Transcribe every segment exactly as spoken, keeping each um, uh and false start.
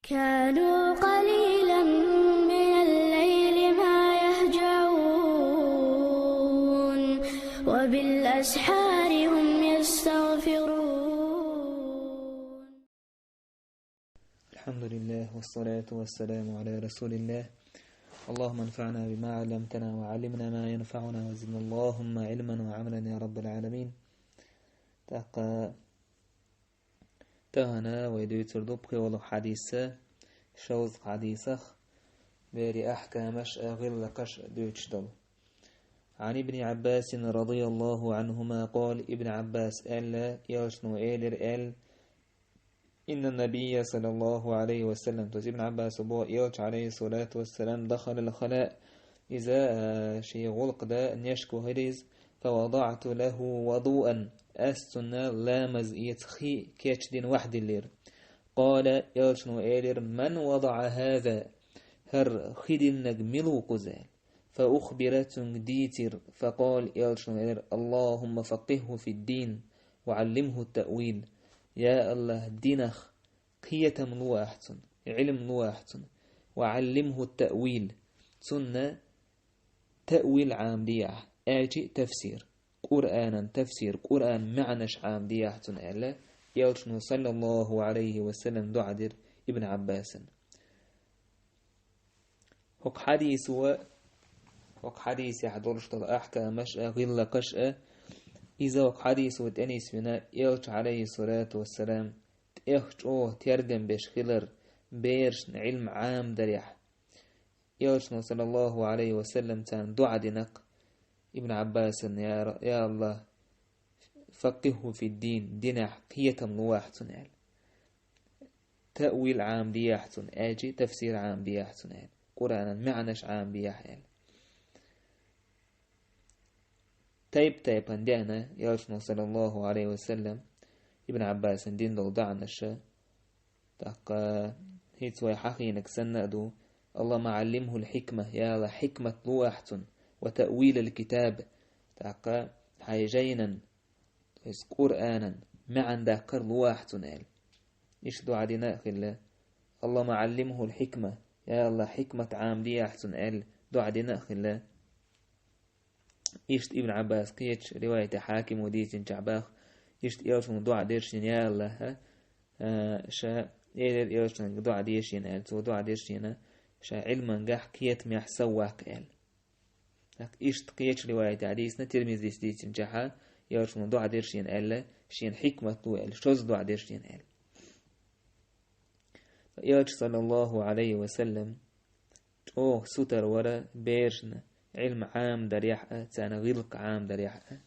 كانوا قليلا من الليل ما يهجعون، وبالأسحار هم يستغفرون. الحمد لله، والصلاة والسلام على رسول الله. اللهم انفعنا بما علمتنا، وعلمنا ما ينفعنا، وزدنا اللهم علما وعملا يا رب العالمين. تقى تهنا ويدوي تردو بخيولو حديثة، شوز حديثخ، بيري أحكامش أغلقش دوتشدل. عن ابن عباس رضي الله عنهما قال: ابن عباس ألا يلشنو إيلر أل: إن النبي صلى الله عليه وسلم، то есть Ибн Аббас бо, Элча, عليه الصلاة والسلام, دخل الخلاء, иза, а, ший гӀулакх да нешко хилиз, فوضعت له وضوءا, аз цунна ламаз эца хи кечдина вахьдиллира. قال, Элчано элира: من وضع هذا؟ ХӀара хи диллинарг мила ву кхуза? فأخبر, цунга дийцира, فقال, Элчано элира: اللهم فقهه في الدين وعلمه التأويل. Я АллахӀ, динах кхетам лу ахь цунна, Ӏилм лу ахь цунна. وعلمه التأويل, цунна таъвил Ӏамаде ахь, аьлча тафсир, Къуръанан тафсир, Къуръан маьӀнаш Ӏамаде ахь цунна аьлла, Элчано, صلى الله عليه وسلم, дуӀа дира Ибн Ӏаббасана. ХӀокху хьадисо, хӀокху хьадисехь долуш долу ахькамаш а, гӀиллакхаш а, иза хӀокху хьадисо тӀенисвина Элча, عليه الصلاة والسلام, тӀех чӀогӀа тергам беш хилар берашна Ӏилма Ӏамадарехь. Элчано, صلى الله عليه وسلم, царна дуӀа динарг Ибн Ӏаббасана: я Ра-, я АллахӀ, فقهه في الدين, динехь кхетам лу ахь цунна аьлла. Таъвил Ӏамаде ахь цунна аьлча, тафсир Ӏамаде ахь цунна аьлла. Къуръанан маьӀнаш Ӏамаде ахь аьлла. Тайп-тайпана деана Элчано, صلى الله عليه وسلم, Ибн Ӏаббасана дина долу даӀанаша, тӀаккха хӀинца вай хьахийнарг санна а ду: اللهم علمه الحكمة, я АллахӀ, хьикмат лу ахь цунна, وتأويل الكتاب, тӀаккха хьайн жайнан, то есть Къуръанан маьӀна даккхар лу ахь цунна аьлла. Иштта дуӀа дина а хилла: اللهم علمه الحكمة, я АллахӀ, хьикмат Ӏамаде ахь цунна аьлла, дуӀа дина а хилла. Иштта Ибн Ӏаббас кхечу риваятехь, Хьакимо дийцинчохь боху, иштта Элчано дуӀа дира шена: я АллахӀ, а, ша, элира Элчанга, дуӀа де шена аьлла, цо дуӀа дира шена, ша Ӏилмангахь, кхетамехь сов ваккха аьлла. ТӀаккха иштта кхечу риваятехь дийцина, Тирмизис дийцинчохь, Элчано дуӀа дира шена аьлла, шена хьикмат ло аьлла, шозза дуӀа дира шена аьлла. Элча, صلى الله عليه وسلم, чӀогӀа сутара вара берашна Ӏилма Ӏамадарехь а, царна гӀиллакх Ӏамадарехь а.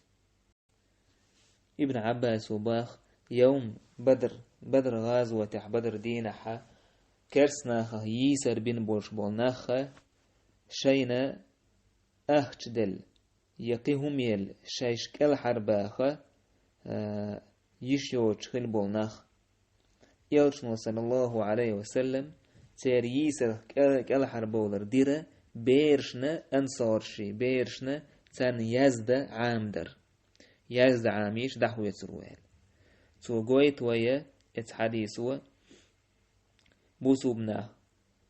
Ибн Ӏаббасо боху: يوم بدر, Бадр гӀазотехь, Бадр дийнахь, керста нахах йийсар бина болуш болу нах шайна ахча делла, я кхин хӀума елла, шайш кӀелхьарбаха, а, йиш йоцуш хилла болу нах. Элчано, صلى الله عليه وسلم, церан йийсарх кӀел-, кӀелхьарбовлар дира берашна, ансоршийн берашна, царна язда Ӏамадар. Язда Ӏамийча дӀахоьцур ву аьлла. Цо гойту вайна оцу хьадисо, бусулба нах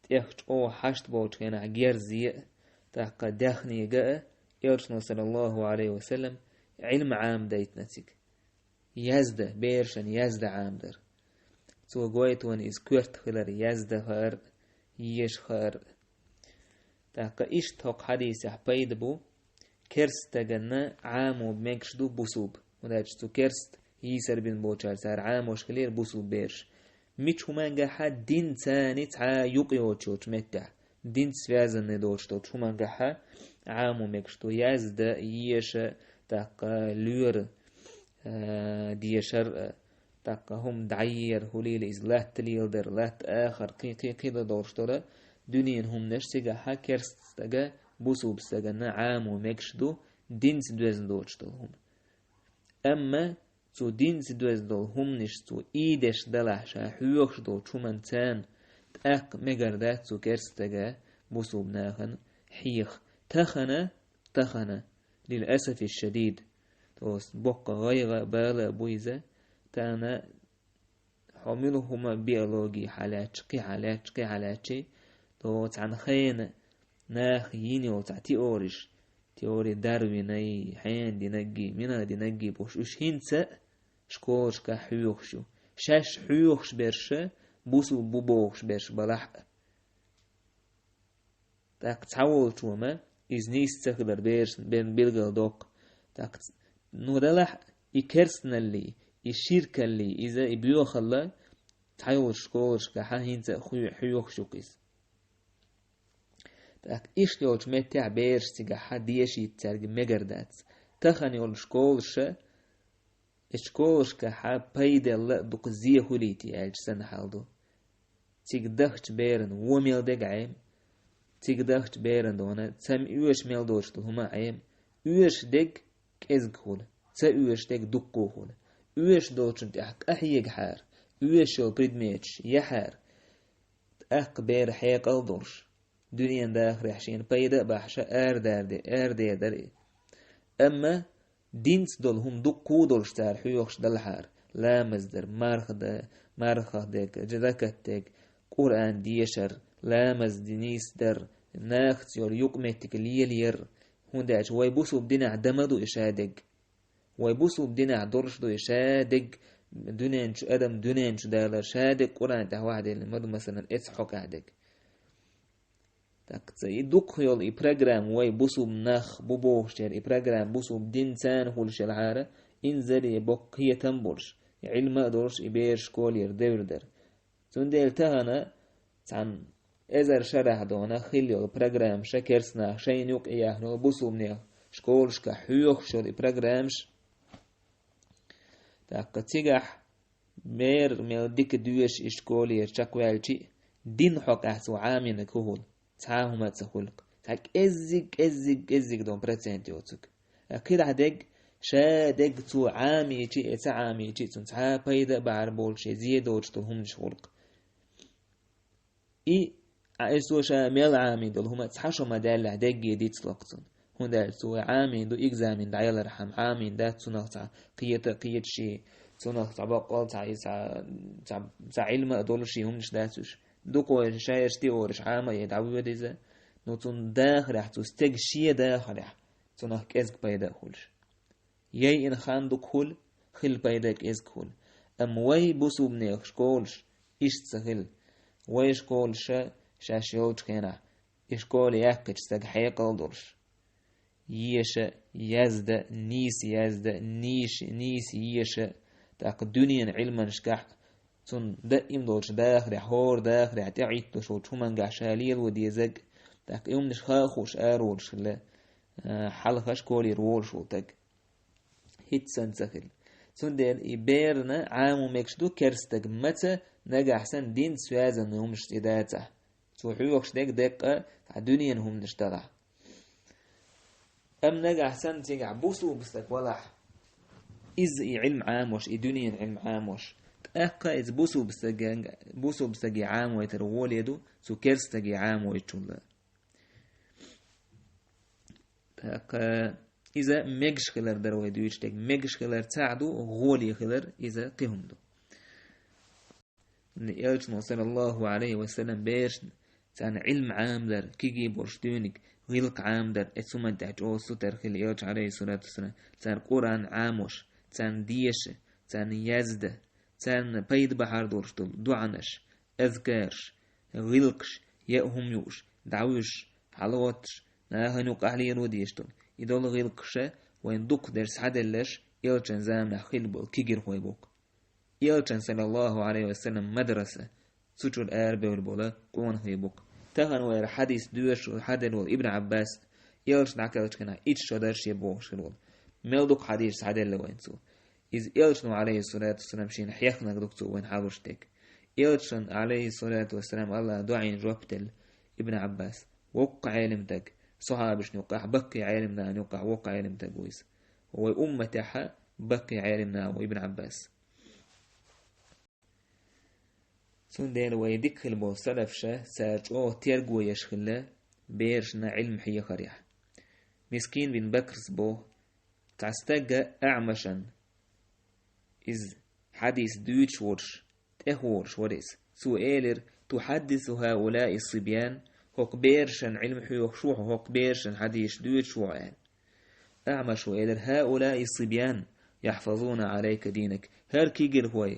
тӀех чӀогӀа хьашт болчу хенахь герзе а, тӀаккха даьхнига а Элчано, صلى الله عليه وسلم, Ӏилма Ӏамадайтина цига. Язда, берашна язда Ӏамадар. Цо гойту вайна иза коьрта хилар, язда хаар, еша хаар. ТӀаккха иштта хӀокху хьадисехь пайда бу, керста стаганна Ӏамо мегаш ду бусулба. ХӀунда аьлча цу керста йийсар бина болчара цара Ӏамош хилира бусулба бераш. Мича хӀумангахь а, динца цхьа юкъа йоцуш йолчу меттехь, динца связанный доцуш долчу хӀумангахь а Ӏамо мегаш ду, язда, еша, тӀаккха лоьра, а, дешар а, тӀаккха хӀума дӀаер, хӀулийла иза латта леладар, латта ахар, кхин, кхин, кхин дан долуш дара, дуьненан хӀуманаш цигахь а керста стага, бусулба стаганна Ӏамо мегаш ду, динца доьзна доцуш долу хӀума. Амма цу динца доьзна долу хӀуманаш цо ийдеш далахь, ша хьоьхуш долчу хӀуманна царна тӀаккха мегар дац цу керста стага, бусулба нахана хьеха. Тахана, тахана, للأسف الشديد. То есть боккха гӀайгӀа а, бала а бу иза, тахана хьо мила хӀума биологи хьалаьчча, кхин хьалаьчча, кхин хьалаьчча, то цхьана хена наха йина йолу цхьа теориш, теори Дарвинай, хьена динагги, мина динагги бохуш, уьш хӀинца а школашкахь хьоьхуш ю. Шаьш хьоьхуш берш, бусул бу бохуш берш балахь а. ТӀаккха цхьаволчо ма иза нийса ца хилар берашна бен билгал доккху. ТӀаккха ц-, ну, далахь, и керстаналли, и ширкалли, иза и боьхалла, цхьайолчу школашкахьа хӀинца а хьоь-, хьоьхуш ю-кх иза. ТӀаккха иштта йолчу меттехь бераш цигахьа дешийта цаьрга мегар дац. Тахана йолу школаша, и школашкахьа пайделла а дукха зе хуьлийта аьлча санна хьал ду. Цига дахча беран вон мел дега Ӏема, цига дахча беран дона ца оьшуш мел доцуш долу хӀума а Ӏема, оьшуш дерг кӀезиг хуьлу, ца оьшуш дерг дуккха а хуьлу. Оьшуш долчун тӀехь къахьегахьара, оьшуш йолу предметаш яхьара, тӀаккха бер хьекъал а долуш, дуьненан дахарехь шена пайда а бахьаш арадаьрде-, арадаьрдар и. Амма динца долу хӀума дуккха а долуш цара хьоьхуш далахьара, ламаз дар, марха дан, мархах дерг, закат дерг, Къуръан дешар, ламаз нийсадар, нахаца йолу юкъаметтиг лелаяр, хӀунда аьлча вай бусулба динехь дан ма ду и шадерг. Вай бусулба динехь долуш ду и шадерг, дуьнен чу, адам дуьнен чу далар шадерг Къуръан тӀехь вахьделла ма ду, масалан, эцу хьокъехь дерг. ТӀаккха ца и дукха йолу и программа вай бусулба нах бу бохучеран и программа бусулба дин царна хуьлуш елахьара, инзаре боккха кхетам а болуш, и Ӏилма а долуш, и бераш школера девр дара. Цундела тахана цхьана эзар шарахь дона хилла йолу программаша керстанаха шайна юкъа яхна йолу бусулбанех школашкахь хьоьхуш йолу и программаш. ТӀаккха цигахь бер мел дика доьшуш и школера чекхваьлчи, дин хьокъехь цо Ӏамийнарг хӀун хуьлу? Цхьа а хӀума а ца хуьлу-кх. Цхьа кӀеззиг, кӀеззиг, кӀеззиг долу процент йоцург. КхидӀа дерг, ша дерг цо Ӏамийчи, э, ца Ӏамийчи, цунна цхьа а пайда а бахьар болуш, э, зе доцуш долу хӀуманаш хуьлу-кх. И, а, и цо ша мел Ӏамийна долу хӀума цхьа шо ма даьллехь, дегге дицло-кх цунна. ХӀунда аьлча цо вай Ӏамийна ду экзамен дӀаялархьама, Ӏамийна дац цунах цхьа кхета а кхеташ, цунах цхьа баккъал цхьа, и цхьа, цхьа, цхьа Ӏилма а долуш, и хӀуманаш дац уьш. Дукха вай шайерш теориш Ӏама а е дӀавоьду иза, но цунна дахарехь, цу стеган шен дахарехь, цунах кӀезиг пайда а хуьлуш. Яйина хан дукха хуьлу, хила пайда кӀезиг хуьлу. Амма вай бусулбанех школаш иштта ца хилла. Вай школаша шаьш йолчу хенахь, и школа яьккхича стаг хьекъал а долуш, еша, язда, нийса язда, нийш-, нийса еша, тӀаккха дуьненан Ӏилманашкахь цунна даим долчу дахарехь, хӀора дахарехь тӀеӀитталуш волчу хӀумангахь ша лело дезарг, тӀаккха и хӀуманаш ха а хууш ара волуш хилла, а, хьалха школера волуш волу стаг. ХӀитта санна ца хилла. Цундела и берана Ӏамо мегаш ду керста стаг, маца нагахь санна динца связанный хӀуманаш цӀе дацахь. Цо хьоьхуш дерг деккъа цхьа дуьненан хӀуманаш далахь. Амма нагахь санна цигахь бусулба стаг валахь, иза и Ӏилма Ӏамош, и дуьненан Ӏилма Ӏамош, тӀаккха иза бусулба стаге, бусулба стаге Ӏамойтар гӀоле ду, цу керста стаге Ӏамойтаршулла. ТӀаккха иза мегаш хилар дара вай дуьйцуш дерг. Мегаш хилар цхьаъ ду, гӀоле хилар иза кхин хӀума ду. Элчано, саллаллаху Ӏалайхи ва саллам, берашна, царна Ӏилма Ӏамадар, кегий болуш дуьйниг, гӀиллакх Ӏамадар, эцу хӀуманна тӀехь чӀогӀа сутара хилла Элча, Ӏалайхи ссалату вассалам, царна Къуръан Ӏамош, царна деша, царна язда, царна пайда бахьар долуш долу дуӀанаш, азкараш, гӀиллакхаш, яа хӀума юуш, дӀавуьжуш, хьалагӀоттуш, нахана юкъахь лело дезаш долу. И долу гӀиллакхаш вайн дукха дерг схьаделларш Элчан заманахь хилла болу кегирхой бу-кх. Элчан, саллаллаху Ӏалайхи ва саллам, мадраса, цу чуьра арабевлла болу къонахий бу-кх. Тахана вай хӀара хьадис доьшуш хьаделла волу Ибн Ӏаббас, Элча дӀакхелхинчу хенахь итт шо дара шен бохуш хилла волу. Мел дукха хьадисаш схьаделла вайна цо. Иза Элчано, Ӏалайхи ссалату вассалам, шена хьехнарг ду-кх цо вайна хьалуш дерг. Элчан, Ӏалайхи ссалату вассалам, АллахӀа дуӀина жоп делла Ибн Ӏаббас. Воккха Ӏелим стаг, сахьабашна юкъахь, баккхий Ӏелим нахана юкъахь воккха Ӏелим стаг ву иза. Вай умматехь баккхий Ӏелим нах ву Ибн Ӏаббас. Цундела вай дика хилла болу салафаша, цара чӀогӀа терго еш хилла берашна Ӏилма хьехарехь. Мискин бин Бакрас боху, цхьа стага АӀмашан, иза хьадис дуьйцуш волуш, эхь волуш вара иза. Цо элира: «تحدث هؤلاء الصبيان», хӀокху берашна Ӏилма хьоьхуш ву хьо, хӀокху берашна хьадисаш доьшуш ву хьо аьлла. АӀмаша элира: «هؤلاء الصبيان يحفظون عليك دينك». ХӀара кегийрхой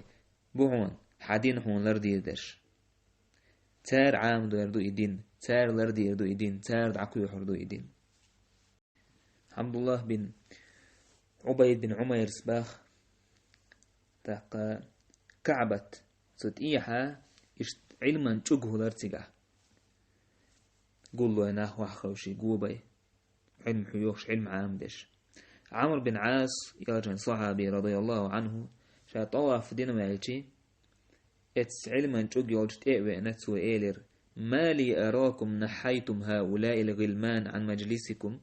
бу хьуна, хьан дин хьуна лардийр дерш. Цара Ӏамадор ду и дин, цара лардийр ду и дин, цара дӀакхоьхьур ду и дин. Хьамдуллах бин Ӏубайд бин Ӏумайрас баха, тӀаккха КаӀбат, цу тӀехьа иштта Ӏилман чӀуг хӀулар цигахь. Гуллой нах ваххавший гобай, Ӏилма хьоьхуш, Ӏилма Ӏамадеш. Ӏамр бин Ӏас, ялчан сахьаби, радияллаху Ӏанху, ша тӀаваф дина ваьлчи, эцу Ӏилман чӀуг йолчу тӀе а веана, цо элира: «ما لي أراكم نحيتم هؤلاء الغلمان عن مجلسكم؟»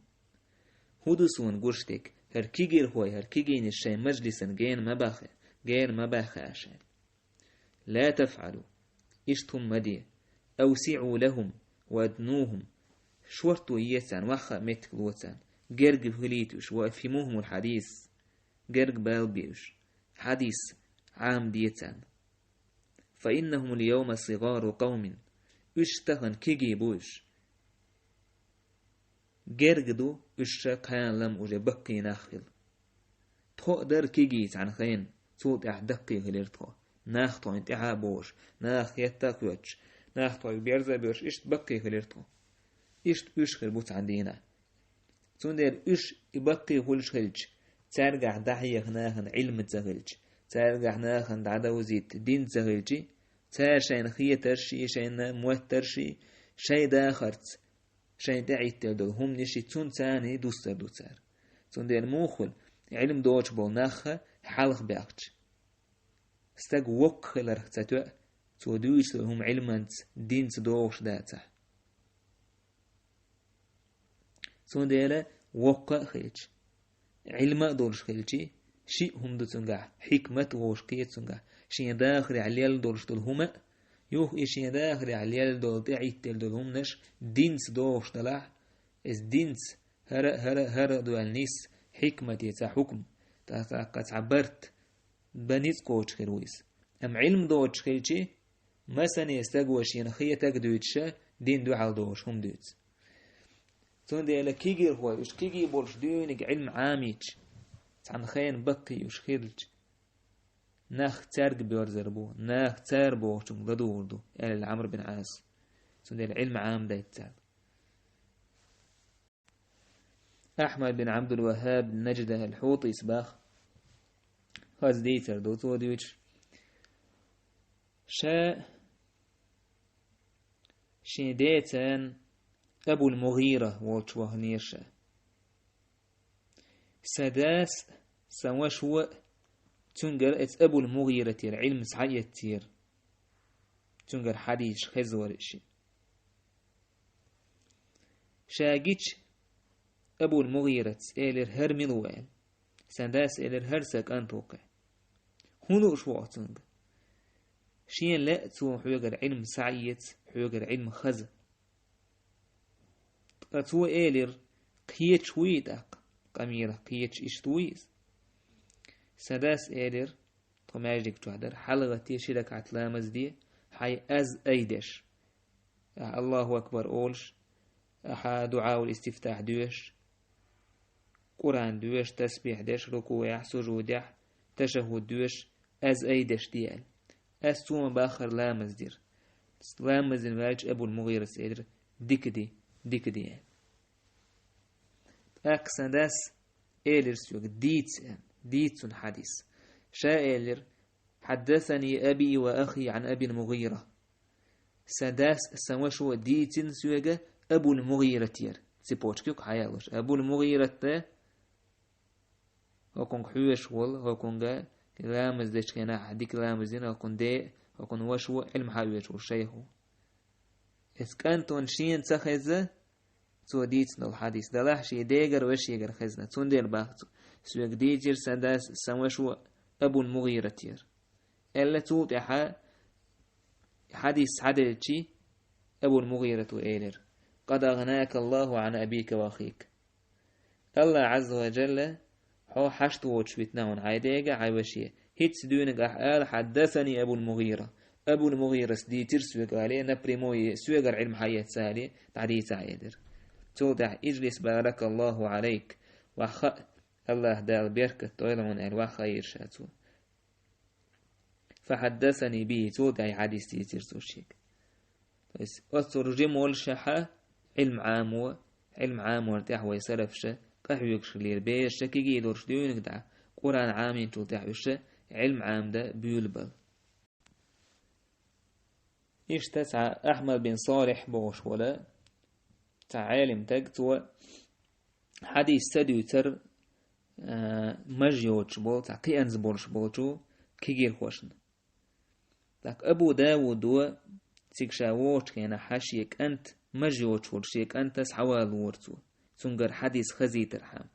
ХӀун ду суна гуш дерг, хӀара кегийрхой, хӀара кегийнаш шайн мажлисан гена ма баха, гена ма баха аша. «لا تفعلوا», иштта хӀума ма де. «أوسعوا لهم وأدنوهم», шорто е царна, ваха а меттиг ло царна, герга хилийта уьш, «وأفهموهم الحديث», герга бала бе уьш, хьадис Ӏамаде царна. «فإنهم اليوم صغار قوم», уьш тахана кегий бу уьш. Герга ду уьш ша кхана лам уже баккхий нах хила. Тхо а дара кегий цхьана хенахь, цул тӀаьхьа даккхий хилира тхо. Нах тхойна тӀаьхьа а бохуш, нах хетта а хоьттуш, нах тхойга берза а боьрзуш, иштта баккхий хилира тхо. Иштта уьш хир бу цхьана дийнахь. Цундела уьш и баккхий хуьлуш хилча, цаьргахь дӀахьеха нахана Ӏилма ца хилча, цаьргахь нахана дӀадовзийта дин ца хилчи, цара шайна хетарши, шайна моттарши, шайн дахарца шайн тӀеӀиттелла долу хӀуманаш и цунна царний дуссар ду цара. Цундела муха хуьлу, Ӏилма доцуш болу нах хьалха баьхча, стаг воккха хиларх ца тоьа, цо дуьйцуш долу хӀума Ӏилманца, динца догӀуш дацахь. Цундела воккха а хилча, Ӏилма а долуш хилчи, шиъ хӀума ду цуьнгахь, хьикмат а вовшах кхета цуьнгахь, шен дахарехь лелла долуш долу хӀума а, юха и шен дахарехь лелла долу, тӀеӀиттелла долу хӀуманаш динца догӀуш далахь, иза динца хӀара а, хӀара а, хӀара а дуьйла нисса, хьикмате цхьа хьукма, тӀаккха цхьа барт, бан ницкъ кхочуш хир ву иза. Амма Ӏилма доцуш хилчи, масане стаго шена хетаг а дуьйцуша, дин дуьхьал догӀуш хӀума дуьйцу. Цундела кегийрхой, уьш кегий болуш дуьйниг Ӏилма Ӏамийча, цхьана хенахь баккхий уьш хилча, нах цаьрга боьрзар бу, нах цара бохучуьнга ладугӀур ду, аьлла Ӏамр бин Ӏас. Цундела Ӏилма Ӏамадайта цаьрга. Ахьмад бин Ӏабдул-Ваххаб Наджда ал-Хьутис баха, хаза дийцар ду цо дуьйцуш. Ша шен деца Абул-МугӀира волчу ваханера ша. Сан дас а, сан вашас а цуьнгара, эцу Абул-МугӀиратера Ӏилма схьаэцнера. Цуьнгара хьадисаш хезнера шиъ. Ша гича, Абул-МугӀирас элира: «ХӀара мила ву?» аьлла. Сан дас элира: «ХӀара сан кӀант ву-кх». «ХӀун лууш ву хьо цуьнга?» «Шена лаьа цо хьоьгара Ӏилма схьаэца, хьоьгара Ӏилма хаза». Ткъа цо элира: «Кхеташ вуй тӀаккха? Къамелах кхеташ иштта вуй иза?» Сан дас элира, тхо маьждиг чохь дара, хьалагӀатте ши ракаӀат ламаз де, хьайн аз ай деш. Ахьа Аллаху акбар олуш, ахьа дуӀаул истифтахь доьшуш, Къуръан доьшуш, тасбихь деш, рукуӀехь, сужудехь, ташаххуд доьшуш, аз ай деш де аьлла. Ас цо ма баххара ламаз дира. Ламаз дина ваьлча Абул-МугӀирас элира: «Дика де, дика де», аьлла. ТӀаккха сан дас элира соьга: «Дийца», аьлла, дийца цунна хьадис. Ша элира: «حدثني أبي وأخي عن أبي المغيرة». Сан дас а, сан вашас а дийцина соьга Абул-МугӀиратера. Цепочка юкъа хьаяллалаш. Абул-МугӀират, хӀокхунга хьоьжуш волу, хӀокхунга ламаз дечу хенахь дика ламаз дина, хӀокхунна ден а, хӀокхунна вашас а Ӏилма хьаоьцуш волу шайх ву. Эцу кӀантана шена ца хезна, цо дийцина долу хьадис, делахь шен дегара, вешегара хезна. Цундела баха цо: «Соьга дийцира сан дас а, сан вашас а Абул-МугӀиратера». Аьлла, цул тӀаьхьа хьадис схьаделчи, Абул-МугӀирата элира: «قد أغناك الله عن أبيك وأخيك». Аллах Ӏазза ва Джалла хьо хьашт воцуш витина хьуна хьайн дега, хьайн веше. ХӀинца дуьйниг ахь ала: «حدثني أبو المغيرة». Абул-МугӀирас дийцира соьга, аьле, напрямую соьгара Ӏилма хьаэца, аьле, дӀадийца хьедира. Цул тӀаьхьа: «Ижлис, баракаллаху Ӏалайк», ваха, АллахӀ Дала беркат дойла хьуна, аьле, ваха йира ша цо. «Фахьаддасани бихӀи», цул тӀаьхьа хьадис дийцира цо шега. То есть, оццура жима воллушехь Ӏилма Ӏамо, Ӏилма Ӏамор тӀехь вай салафаша къахьоьгуш хилира, бераша кегий долуш дуьйна дӀа, Къуръан Ӏамийначул тӀехь уьш Ӏилма Ӏамдан буьйлабала. Иштта цхьа Ахьмад бин Салихь бохуш волу цхьа Ӏелим стаг, цо хьадис ца дуьйцура, а, маж йоцуш болу, цхьа кхианза болуш болчу кегийрхошна. ТӀаккха Абу Давудо цига ша вогӀучу хенахь шен кӀант, маж йоцуш волу шен кӀанта схьавалора цо, цуьнгара хьадис хазийтархьама.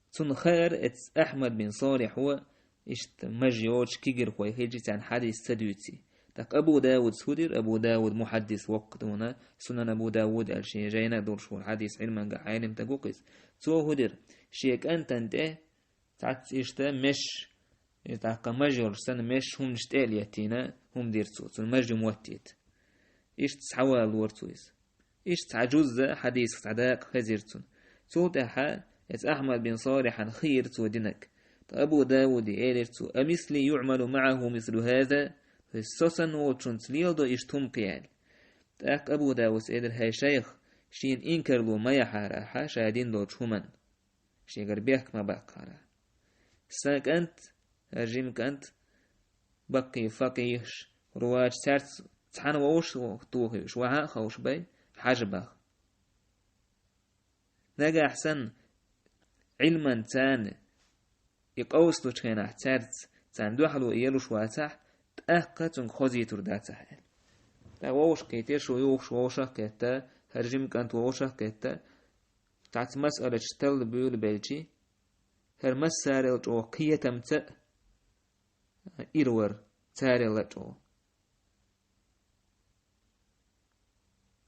Цунна хаьара, эцу Ахьмад бин Салихьо иштта маж йоцуш кегийрхой хилча, царна хьадис ца дуьйций. ТӀаккха Абу Давудас хӀун дира? Абу Давуд мухьаддис воккха дуна, Сунан Абу Давуд аьлла шен жайна а долуш волу хьадис Ӏилманга Ӏелим стаг ву-кх иза. Цо хӀун дира? Шен кӀантана тӀе цхьацца иштта меш, иза тӀаккха маж йолуш санна, меш хӀуманаш тӀе а леттийна, хӀума дира цо, цунна маж ю моттийта. Иштта схьавалора цо иза. Иштта цхьа жузза хьадисах цхьа дакъа хезира цунна. Цул тӀаьхьа эцу Ахьмад бин Салихьан хиира цо динарг. Ткъа Абу Давуде элира цо: «Амисли юъмалу маъаху мислу хаза?» То есть, со санна волчунца леладо иштта хӀума кхин аьлла. ТӀаккха Абу Давуда элира: «ХӀай шайх, шена инкарло ма яхьара ахьа ша дина долчу хӀуманна». Шегара бехк ма баккхара. Сан кӀант, хӀара жима кӀант, баккхий факъихаш, рувача цаьрца цхьаьна вовшах тохийша, вахьа а ховш бай, хьажа баха. Нагахь санна Ӏилман царна и къовсалучу хенахь цаьрца, царна дуьхьало и ялуш вацахь, тӀаккха цуьнга хозуьйтур дацахь аьлла. ТӀаккха вовшах кхийтира, шу юхуш вовшах а кхетта, хӀара жима кӀант вовшах а кхетта, цхьацца масъалаташ талла буьйлу белчи, хӀара массарел чӀогӀа кхетамца а ира вара, царел а чӀогӀа.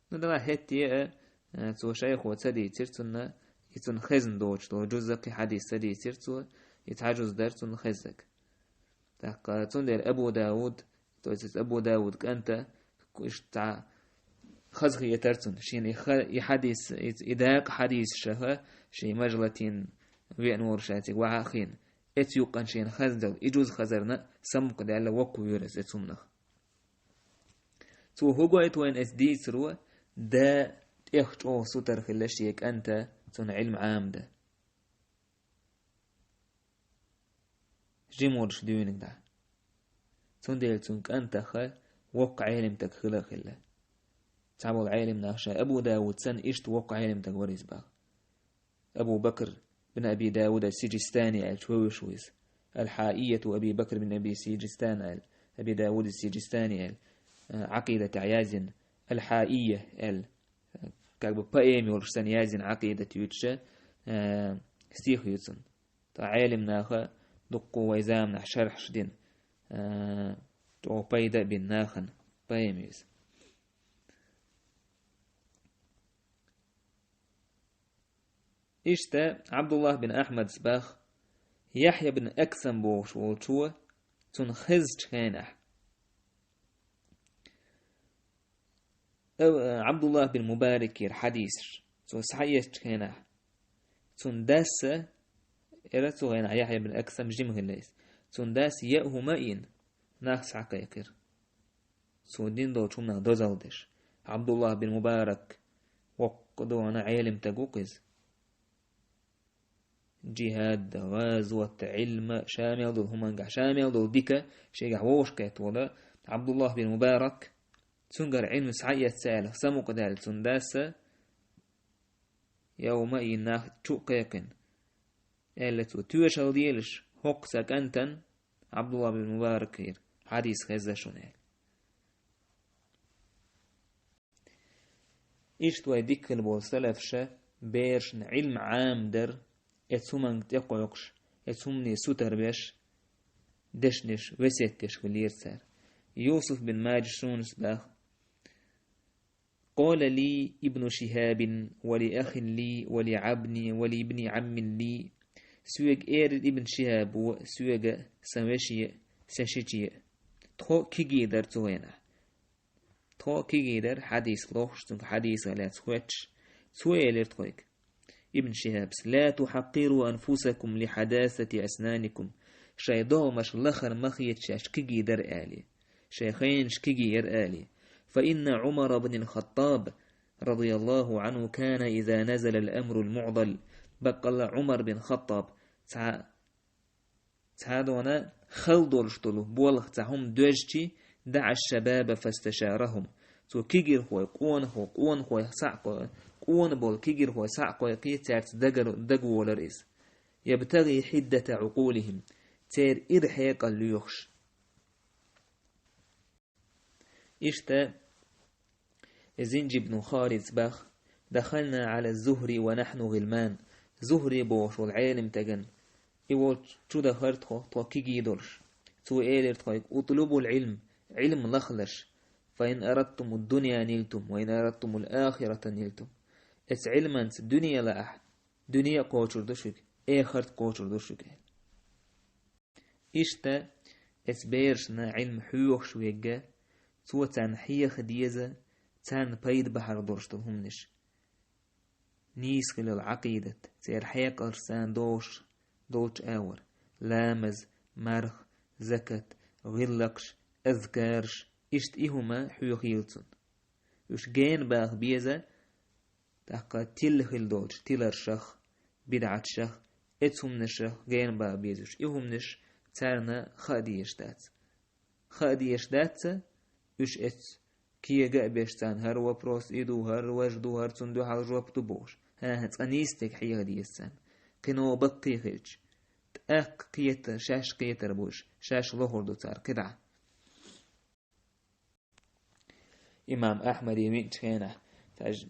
Ну, давай хӀетте а, а, цо шайхо ца дийцира цунна, и цунна хезна доцуш долу жузза кхин хьадис ца дийцира цо, и цхьа жуз дара цунна хеззаг. ТӀаккха цундела Абу Давуд, то есть Абу Давуд кӀанта, иштта цхьа хазахетара цунна, шена и ха-, и хьадис, и, и дакъа хьадисашха, шен мажлатин веана волуш ша цига вахьа а хиъна, эцу юккъана шена хазна долу и жуз хазарна самукъадаьлла воккха вуьйра иза эцу хӀуманах. Цо хӀун гойту вайна эцу дийцаро? Да тӀех чӀогӀа сутара хилла шен кӀанта, цунна Ӏилма Ӏамадан. Жима волуш дуьйна дӀа. Цундела цуьнан кӀантаха воккха Ӏелим стаг хила а хилла. Цхьаболу Ӏелим наха ша Абу Давуд санна иштта воккха Ӏелим стаг вара иза баха. Абу Бакр бин Аби Давуд ас-Сиджистани аьлча вевзаш ву иза. Аль-Хьаияту Аби Бакр бин Аби Сиджистан аьлла, Аби Давуд ас-Сиджистани аьлла, а, Ӏакъидатехь яздина, Аль-Хьаия аьлла, как бы поэма йолуш санна яздина Ӏакъидат юьйцуша, а, стих ю цуьнан. Ткъа Ӏелим наха дуккха вай заманахь шархьаш дина, а, чӀогӀа пайда а бина нахана поэма ю иза. Иштта Ӏабдуллахь бин Ахьмадас баха, Яхья бин Аксам бохуш волчо цунна хезачу хенахь, Ав-, Ӏабдуллахь бин Мубаракера хьадисаш, цо схьаэцначу хенахь, цунна дас, эра цу хенахь Яхья бин Аксам жима хилла иза, цунна дас яа хӀума а йина, нах схьакхайкхира. Цо дина долчу хӀуманах дозалла деш. Ӏабдуллахь бин Мубарак, воккха дона Ӏелим стаг ву-кх иза. Джихад, гӀазот, Ӏилма, ша мел долу хӀумангахь, ша мел долу дика шегахь вовшахкхетта волу Ӏабдуллахь бин Мубарак, цуьнгара Ӏилма схьаэцна аьлла, самукъадаьлла цунна дас, яа хӀума а йина, нах чу а кхайкхина, аьлла цо, тоьшалла делаш, хӀокху сан кӀантана, Ӏабдуллахь бин Мубаракера, хьадис хезна шуна аьлла. Иштта вай дика хилла болу салафаша берашна Ӏилма Ӏамадар, эцу хӀуманга тӀекхойкхуш, эцу хӀумане сутара беш, дешнаш, весет деш хилира цара. Юсуф бин Маджишунас баха: «Къала ли ибну Шихабин ва ли ахин ли ва ли абни ва ли ибни Ӏаммин ли». Соьга элира Ибн Шихабо, соьга, сан веше, сан шиче. Тхо кегий дара цу хенахь. Тхо кегий дара хьадис лохуш, цуьнга хьадисах лаьцна хоьттуш. Цо элира тхоьга, Ибн Шихьабас: «لا تحقروا أنفسكم لحداثة أسنانكم». Шайн догӀмаш лахара ма хета шаьш кегий дара аьлла. Шайн хенаш кегий яра аьлла. «فإن عمر بن الخطاب رضي الله عنه كان إذا نزل الأمر المعضل». Баккъалла Ӏумар бин Хаттаб цхьа Цхьа а дона хала долуш долу болх цхьа хӀума доьжчи, «دعا الشباب فاستشارهم». Цо кегийрхой, къонахо, къонахой схьа а кхой-, къона болу кегийрхой схьа а кхойкхий, цаьрца дагар-, дагаволар иза. «يبتغي حدة عقولهم». Церан ира хьекъал лоьхуш. Иштта Зинджи ибн Халида боху: «دخلنا على الزهري ونحن غلمان». Зухри бохуш волу Ӏелим стагана, и волчу чу дахара тхо, тхо кегий долуш. Цо элира тхоьга: «اطلبوا العلم», Ӏилма лахалаш. «فإن أردتم الدنيا نلتم، وإن أردتم الآخرة نلتم». Эцу Ӏилманца дуьне лаахь, дуьне а кхочур ду шуьга, эхарт а кхочур ду шуьга. Иштта эцу берашна Ӏилма хьоьхуш верг, цо царна хьеха деза, царна пайда бахьар долуш долу хӀуманаш. Нийса хилла Ӏакъидат, церан хьекъалш царна догӀуш долчу агӀор: ламаз, марха, закат, гӀиллакхаш, азкараш, иштта и хӀума хьоьхийла цунна. Уьш гена баха беза, тӀаккха тилла хилла долчу тиларшах, бидӀатшах, эцу хӀуманашах гена баха беза уьш. И хӀуманаш царна хаа дезаш дац. Хаа дезаш дац-кх уьш эцу кега а беш царна: хӀара вопрос и ду, хӀара важа ду, хӀара цунна дуьхьал жоп ду бохуш. ХӀан-хӀа, цкъа нийса стаг хьеха деза царна. Кхин баккхий хилча, тӀаккха кхета-, шаьш кхетар бу уьш, шаьш лохур ду цара кхидӀа. Имам Ахьмаде веъначу хенахь, цхьа ж-,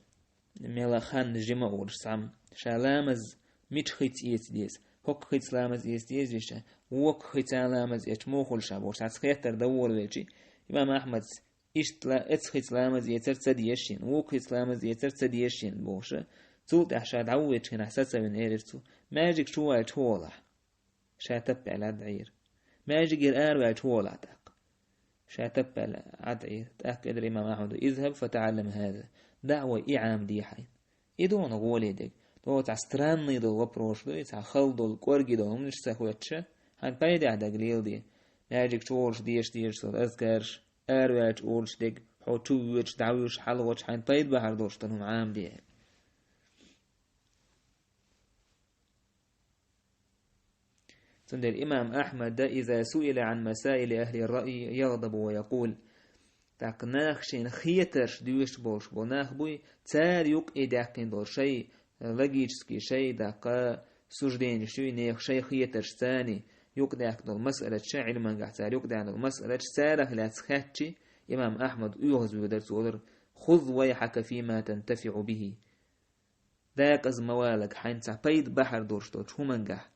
мела хан жима а волуш цхьамма, ша ламаз мича хица эца деза, хӀокху хица ламаз эца деза ша, вокху хица ламаз эцча муха хуьлу ша бохуш, цхьацца хеттар дан волавелча, имам Ахьмада: «Иштта ла-, эцу хица ламаз эцар ца деза шена, вукху хица ламаз эцар ца деза шена», — бохуш, цул тӀаьхьа ша дӀавоьдучу хенахь сацавина элира цо: «Маьждиг чу ваьлча хӀун волахь?» Ша таппаьлла дӀаийра. «Маьждигера араваьлча хӀун волахь тӀаккха?» Ша таппаьлла дӀаийра. ТӀаккха элира имам Ахьмада: «اذهب فتعلم هذا». «ДӀа а вай, и Ӏамаде хьайна». И дуьйна гӀоле дерг. Тхо цхьа странный долу вопрос ду, и цхьа хала долу, кӀорге долу хӀуманаш ца хоьттуш, хьайна пайдехь дерг леладе. Маьждиг чу волуш деша дезаш долу азкараш, араваьлча олуш дерг, хьо чу воьдуш, дӀавуьйш, хьалавоьдуш, хьайна пайда бахьар долуш долу хӀума Ӏамаде. Цундела имам Ахьмада: «إذا سئل عن مسائل أهل الرأي يغضب ويقول». ТӀаккха нах шайна хетарш доьшуш болуш болу нах буй, цара юкъа и даьккхина долу шайн логический, шайн даккха сужденеш юй, нехан шайн хетарш царна юкъа даьккхина долу масъалаташ, Ӏилмангахь цара юкъа даьккхина долу масъалаташ, царах лаьцна хаьттичи, имам Ахьмад оьгӀазвоьдура, цо олура: «خذ ويحك فيما تنتفع به». Декъаза ма валалахь хьайна цхьа пайда бахьар долуш долчу хӀумангахь.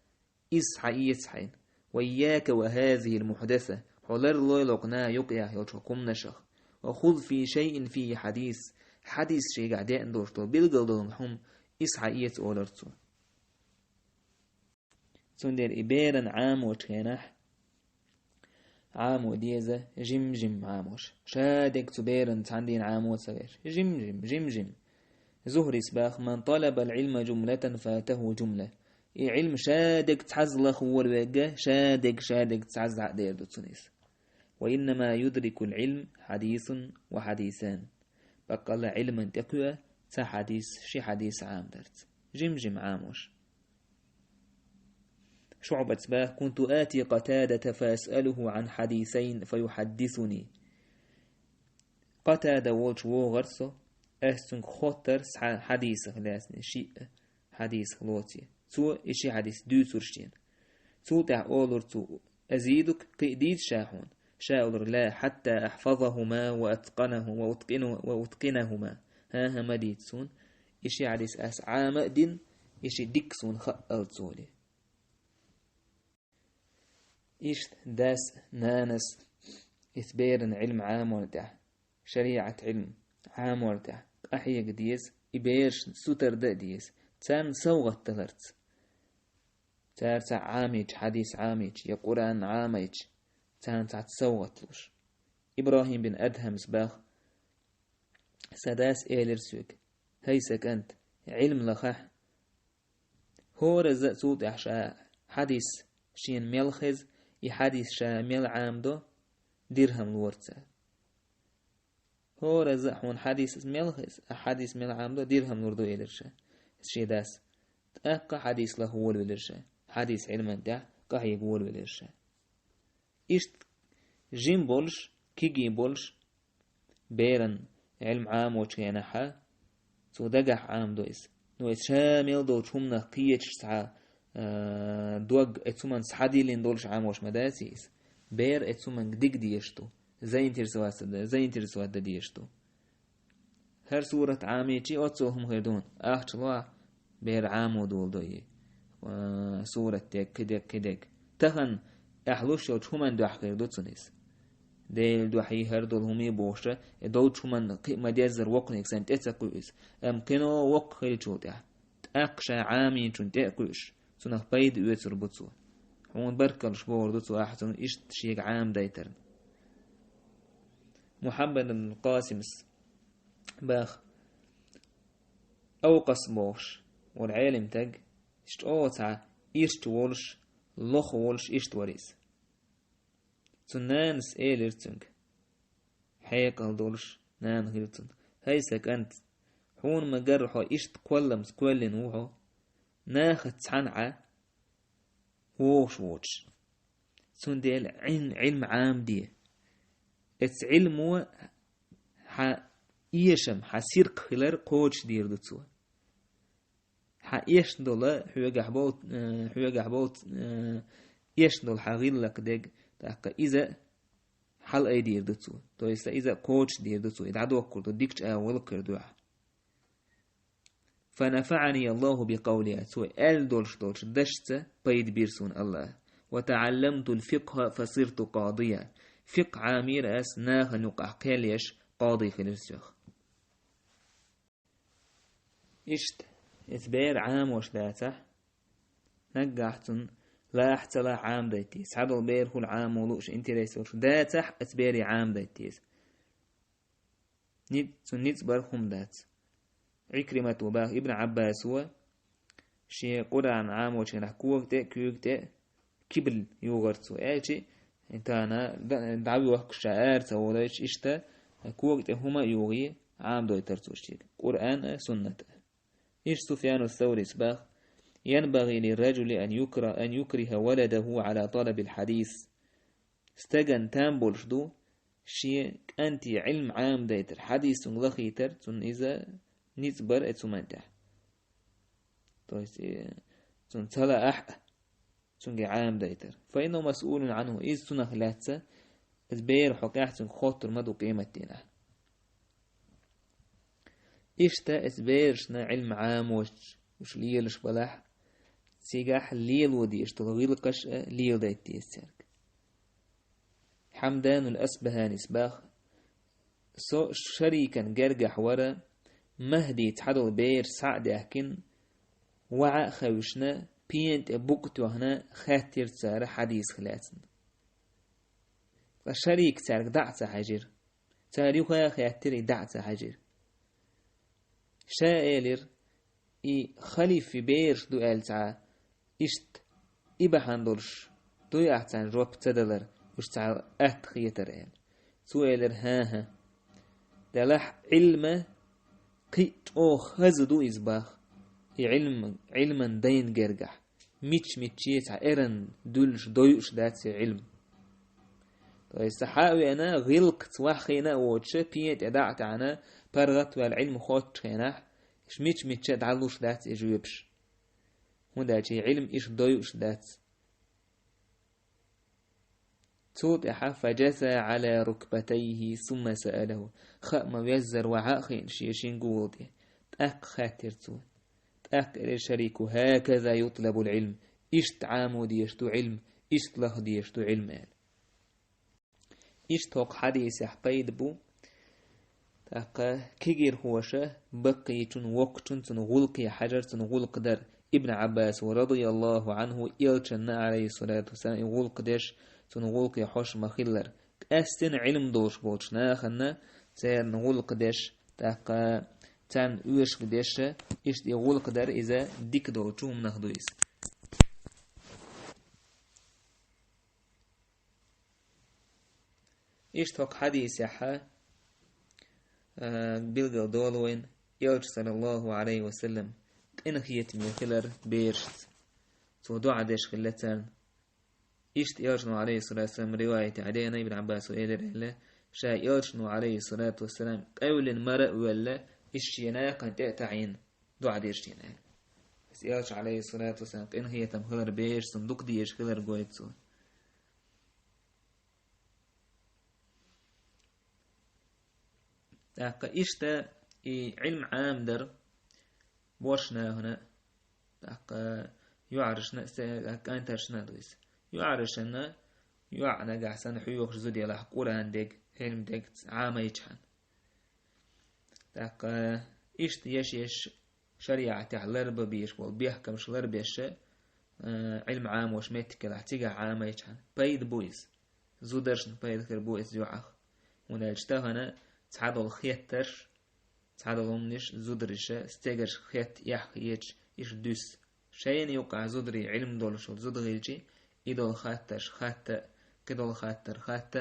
Иза схьаэца хьайна. «وإياك وهذه المحدثة». Хьо ларлой локх наха юкъа яхь йолчу хӀуманашах. «وخذ في شيء فيه حديث». Хьадис шегахь деана долуш долу билггал долу хӀума, иза схьаэца олура цо. Цундела и беран Ӏамочу хенахь, Ӏамо деза жим-жим Ӏамош. Шадерг цу беран цхьана дийна Ӏамо ца веш. Жим-жим, жим-жим. Зухрис баха: «من طلب العلم جملة فاته جملة». И Ӏилма шадерг цхьазза лаха волавегга, шадерг, шадерг цхьазза дӀа а дер ду цунна иза. «وإنما يدرك العلم حديث وحديثان». Баккъалла Ӏилман тӀекхоьа цхьа хьадис, ши хьадис Ӏамдарца. Жим-жим Ӏамош. ШуӀбаца баха: «كنت آتي قتادة فأسأله عن حديثين فيحدثني». Къатада волчу вогӀар со, ас цуьнга хоттар схьа хьадисах лаьцна, шиъ хьадисах лоций. Цо и ши хьадис дуьйцур шена. Цул тӀаьхьа олура цо: «أزيدك, кхин а дийца ша хьуна?» Ша олура: «لا, حتى أحفظهما وأتقنه-, وأتقنه-, وأتقنهما». ХӀан-хӀа, ма дийца суна. И ши хьадис ас Ӏама а дина, и ши дика суна хаъал цо ли. Иштта дас, нанас, иза беран Ӏилма Ӏаморна тӀехь, шариӀат Ӏилма Ӏаморна тӀехь, къахьега деза, и берашна сутара дан а деза, царна совгӀат даларца. Цара цхьа Ӏамийча, хьадис Ӏамийча, я Къуръан Ӏамийча, царна цхьацца совгӀат луш. ИбрахӀим бин Адхьамас бах: «Сан дас элира соьга: „ХӀай сан кӀант, Ӏилма лахахь, хӀоразза а цул тӀаьхьа ша хьадис шена мел хеза, и хьадис ша мел Ӏамадо, дирхӀам лора цунна. ХӀоразза а хьуна хьадис мел хеза, а хьадис мел Ӏамадо, дирхӀам лур ду“, — элира ша, шен дас. ТӀаккха хьадис лаха волавелира ша, хьадис Ӏилман тӀехь къахьега волавелира ша. Иштта жима болуш, кегий болуш, беран Ӏилма Ӏамочу хенахьа, цо дагахь Ӏамадо иза. Ну, иза ша мел долчу хӀуманах кхечаш цхьа, а, дог оцу хӀуманца схьадиллина долуш Ӏамош ма дац иза. Бер оцу хӀуманга диг дезаш ду, заинтересоваться дан, заинтересовать дан дезаш ду. ХӀара сурат Ӏамийчи, оццул хӀума хир ду хьуна. Ахча лохь, бер Ӏамо долу дойи. А, сурат дег, кхидег, кхидег. Тахана ахь луш йолчу хӀуманна дуьхьа хир ду цунна иза. Делан дуьхьа хӀара долу хӀума бохуша, и долчу хӀуманна кхин а ма-деззара воккханиг санна тӀе ца кхуьу иза. Амма кхино воккха хилчул тӀаьхьа, тӀаккха ша Ӏамийначунна тӀе а кхуьуш, цунах пайда оьцур бу цо. Хьуна баркаллаш бохур ду цо ахь цунна иштта шега Ӏамадайтарна. Мухьаммад ибн Къасимас баха, Авкъас бохуш, вара Ӏелим таг, чӀогӀа цхьа ирча волуш, лоха волуш иштта вара иза. Цуьнан нанас элира цуьнга, хьекъал долуш нана хила цунна: «ХӀай сан кӀант, хьуна ма-гарра хьо иштта кхолламца кхоьллина ву хьо, нахаца цхьаьна Ӏа вогӀуш воцуш. Цундела Ӏин-, Ӏилма Ӏамаде. Эцу Ӏилмо хьан эшам, хьан сиркх хилар кхочушдийр ду цо. Хьан эшна долу, хьоьгахь болу, э, хьоьгахь болу, э, эшна долу хьан гӀиллакх дерг, тӀаккха иза хьалаайдийр ду цо. То есть иза кхочушдийр ду цо, и дӀадоккхур ду, дикачу агӀор хир ду ахь». «فنفعني الله بقولها», цо аьлла долуш долчу дашца пайда бира суна Аллаха. «وتعلمت الفقه فصرت قاضيا». Фикъхь Ӏамийра ас, нахана юкъахь кхел еш, къади хилира соьх. Иштта, эцу бер Ӏамош дацахь, наггахь цунна лахь ца лахь Ӏамадайта деза. Цхьадолу бер хуьлу Ӏамо лууш, интерес йолуш дацахь, эцу бере Ӏамадайта деза. Ни-, цунна ницкъ бар хӀума дац. Ӏикримато баха, Ибн Ӏаббасо шен Къуръан Ӏамочу хенахь кога тӀе а, куьйга тӀе а кибл юхара цо. Аьлчи, тана да-, дӀавоьхкуш ша ара ца волуьйтуш, иштта кога тӀе хӀума а юхий, Ӏамадойтара цо шега Къуръан а, суннат а. Иштта Суфьяну Саурис баха: «ينبغي للرجل أن يكره، أن يكره ولده على طلب الحديث». Стагана там болуш ду, шен кӀанте Ӏилма Ӏамадайтар, хьадис цунга лахийтар, цунна иза ницкъ бар эцу хӀуман тӀехь. То есть, э, цунна ца лаахь а, цуьнга Ӏамадайтар. «فإنه مسؤول عنه», иза цунах лаьцна, иза бер хьокъехь цуьнга хоттур ма ду къематдийнахь. Иштта эцу берашна Ӏилма Ӏамош уьш лелаш балахь, цигахь лело дезаш долу гӀиллакхаш а леладайта деза цаьрга. Хьамданул Асбаханис баха: «Со шарикан гергахь вара, Махди цхьадолу бераш схьа а даьхкина, ваӀа а хевшина, пена тӀе букъ а тоьхна, хаьттира цара хьадисах лаьцна. Ткъа шарик цаьрга дӀа а ца хьаьжира. Цара юха а хаьттира, и дӀа а ца хьаьжира. Ша элира, и халифи бераш ду аьлла цхьа, иштта и бахьана долуш дуй ахь царна жоп ца далар, уьш цхьа атта хетар», — аьлла. Цо элира: «ХӀан-хӀа, делахь Ӏилма кхин а чӀогӀа хаза ду иза баха, и Ӏилма, Ӏилман дайн гергахь. Мича-мичче цхьа эрна дуьллуш, дойуш дац и Ӏилма». То есть, схьа а веана, гӀиллакхца ваьххийна а воцуша, пена тӀе дӀа а таьӀна, паргӀат а ваьлла Ӏилма хоттучу хенахь, иш мича-мичча а дӀалуш дац и жоьпаш. ХӀунда аьлча и Ӏилма иштта дойуш дац. Цул тӀаьхьа: «فجثى على ركبتيه ثم سأله». Хаа ма-веззара ваьхьа а хиъна шен шин гугӀал тӀе. ТӀаккха хаьттира цо. ТӀаккха элира шарико: «هكذا يطلب العلم». Иштта Ӏамо дезаш ду Ӏилма, иштта лаха дезаш ду Ӏилма аьлла. Иштта хӀокху хьадисехь пайда бу, тӀаккха кегирхоша баккхийчун, воккхачун цунна гӀуллакхе хьажар, цунна гӀуллакх дар. Ибн Ӏаббаса, радияллаху Ӏанху, элчанна, алейхиссалату вассалам, и гӀуллакх деш, цунна гӀуллакхе хьожуш ма-хиллара, къаьстина Ӏилма долуш болчу нахана царна гӀуллакх деш, тӀаккха царна оьшург деш, иштта и гӀуллакх дар иза дика долчу хӀуманах ду иза. Иштта хӀокху хьадисехь, а, билгал долу вайна, Элча, саллаллаху Ӏалайхи ва саллам, къинхетаме хилар берашца. Цо дуӀа деш хилла царна. Иштта Элчано, Ӏалайхи ссалату вассалам, риваят хьадеана, Ибн Ӏаббаса элира аьлла, ша Элчано, Ӏалайхи ссалату вассалам, къевлина мара а воьлла, иза шен нахана тӀе а таӀийна, дуӀа дира шена аьлла. Иза Элча, Ӏалайхи ссалату вассалам, къинхетам хилар берашца дукха дезаш хилар гойту цо. ТӀаккха иштта и Ӏилма Ӏамадар бошнахана, тӀаккха йоӀаршна а, се-, кӀантаршна а ду иза. ЙоӀаршна, йоӀ нагахь санна хьоьхуш зуда елахь Къуръан дерг, Ӏилма дерг Ӏамайчхьана. ТӀаккха иштта еш-еш шариӀатехь ларбан безаш болу бехкамаш ларбеш, а, Ӏилма Ӏамош меттиг елахь, цигахь Ӏамайчхьана. Пайда бу иза. Зударшна пайда хир бу иза йоӀах. ХӀунда аьлча тахана цхьадолу хеттарш, цхьадолу хӀуманаш зудариша стегарш хетта эхь хеташ, иштта дуьсу. Шайна юкъахь зударий Ӏилма долуш волу зуда хилчи, и долу хаттарш хатта а, кхидолу хаттар хатта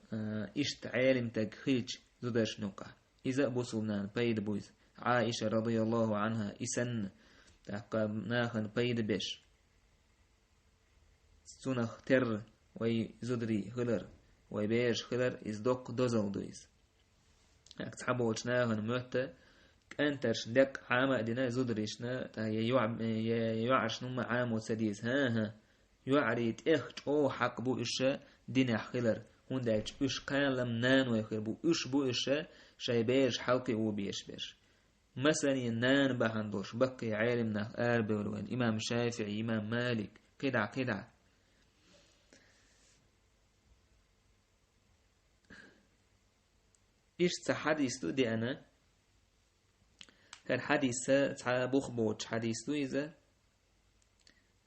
а, а, иштта Ӏелим стаг хилча зударшна юкъахь. Иза а бусулба нана пайда бу иза. Ӏаиша, радияллаху Ӏанха, и санна, тӀаккха нахана пайда беш. Цунах терра вай зударий хилар, вай бераш хилар, иза доккха дозалла ду иза. ТӀаккха цхьаболчу нахана моьтту, кӀантаршна деккъа Ӏама а дина, зударшна, тӀаккха я йоӀ-, я йоӀаршна хӀумма Ӏамо ца деза. ХӀан-хӀа, йоӀарий тӀех чӀогӀа хьакъ бу уьш динехь хилар, хӀунда аьлча уьш кхаллам наной хир бу, уьш бу уьш шайн бераш хьалкхио безаш берш. Масане нана бахьана долуш баккхий Ӏелим нах арабевлла вайн, имам ШафиӀи, имам Малик, кхидӀа, кхидӀа. Иштта цхьа хьадис ду деана. ХӀара хьадис цхьа бух боцу хьадис ду иза.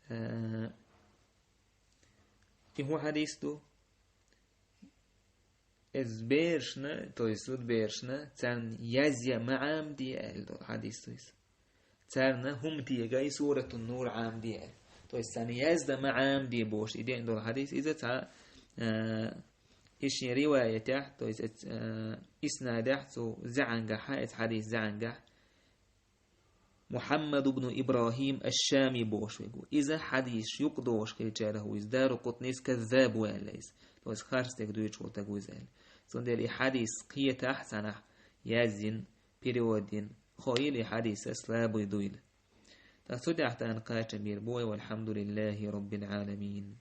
Э, и хӀун хьадис ду? Иза берашна, то есть зудберашна, царна язъян ма Ӏамаде аьлла долу хьадис ду иза. Царна хӀума тега и Суратун Нур Ӏамаде аьлла. То есть царна яздан ма Ӏамаде бохуш и деана долу хьадис, иза цхьа, э, и шен риваятехь, то есть, э, иснадехь цу зӀангахьа, иза хьадис зӀангахь, Мухьаммад ибн Ибрахим аш-Шами бохуш верг ву. Иза хьадисаш юкъадохуш хилчарах ву иза. Даракъутнис каззаб ву аьлла иза. То есть харц дерг дуьйцуш волу стаг ву иза аьлла. Цундела и хьадис кхетахь цхьанахь язйина, перевод йина, хо йила и хьадис слабый дуйла. Ткъа цу тӀехь тахана кхачам бийр бу вай, валхьамдулиллахи роббил Ӏаламин.